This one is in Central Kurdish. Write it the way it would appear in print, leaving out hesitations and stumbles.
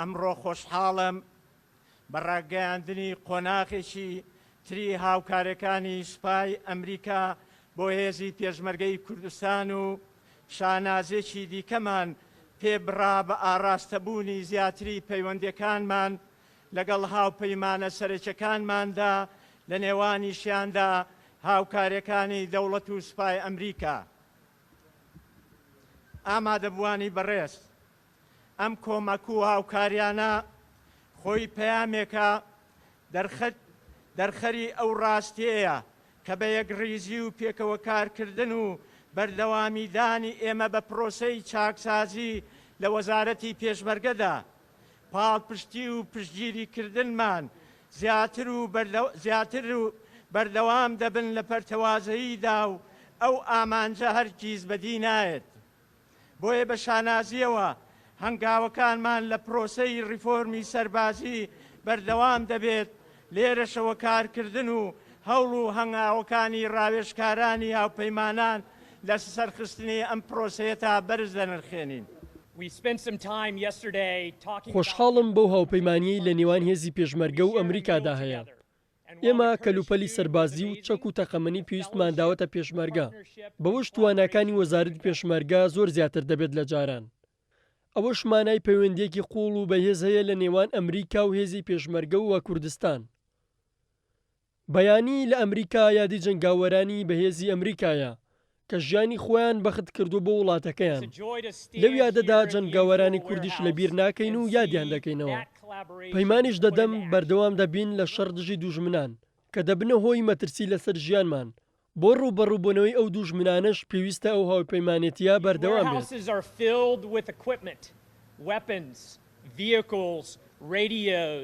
ئەمڕۆ خۆشحاڵم بە ڕاگەیاندنی قۆناغێکی تری هاوکاریەکانی سوپای ئەمریکا بۆ هێزی پێشمەرگەی کوردستان و شانازیەکی دیکەمان پێ بڕا بە ئاڕاستەبوونی زیاتری پەیوەندیەکانمان لەگەڵ هاوپەیمانە سەرەکیەکانماندا لە نێوانیشیاندا هاوکاریەکانی دەوڵەت و سوپای ئەمریکا. ئامادەبووانی بەڕێز، ئەم کۆمەک و هاوکاریانە خۆی پەیامێکە دەرخەری ئەو ڕاستیەیە کە بە یەکڕیزی و پێکەوە کارکردن و بەردەوامیدانی ئێمە بە پرۆسەی چاکسازی لە وەزارەتی پێشمەرگەدا پاڵپشتی و پشتگیریکردنمان زیاتر و زیاتر و بەردەوام دەبن لە پەرتەوازەییدا و ئەو ئامانجە هەرگیز بەدی نایەت. بۆیە بە شانازییەوە هەنگاوەکانمان لە پرۆسەی ڕیفۆرمی سەربازی بەردەوام دەبێت، لێرەشەوە کارکردن و هەوڵ و هەنگاوەکانی ڕاوێژکارانی هاوپەیمانان لە سەرخستنی ئەم پرۆسەیەتا بەرز دەنرخێنین. خۆشحاڵم بەو هاوپەیمانییەی لە نێوان هێزی پێشمەرگە و ئەمریکادا هەیە. ئێمە کەلوپەلی سەربازی و چەک و تەقەمەنی پێویستمان داوەتە پێشمەرگە، بەوەش تواناکانی وەزارەتی پێشمەرگە زۆر زیاتر دەبێت لە جاران. ئەوەش مانای پەیوەندییەکی قووڵ و بەهێز هەیە لە نێوان ئەمریکا و هێزی پێشمەرگە و کوردستان. بەیانی لە ئەمریکا یادی جەنگاوەرانی بەهێزی ئەمریکایە کە ژیانی خۆیان بەخت کردووە بۆ وڵاتەکەیان، لەو یادەدا جەنگاوەرانی کوردیش لەبیر ناکەین و یادیان دەکەینەوە. پەیمانیش دەدەم بەردەوام دەبین لە شەڕ دژی دووژمنان کە دەبنە هۆی مەترسی لەسەر ژیانمان، بۆ ڕووبەڕووبوونەوەی ئەو دووژمنانەش پێویستە ئەو هاوپەیمانێتییە بەردەوام بێت.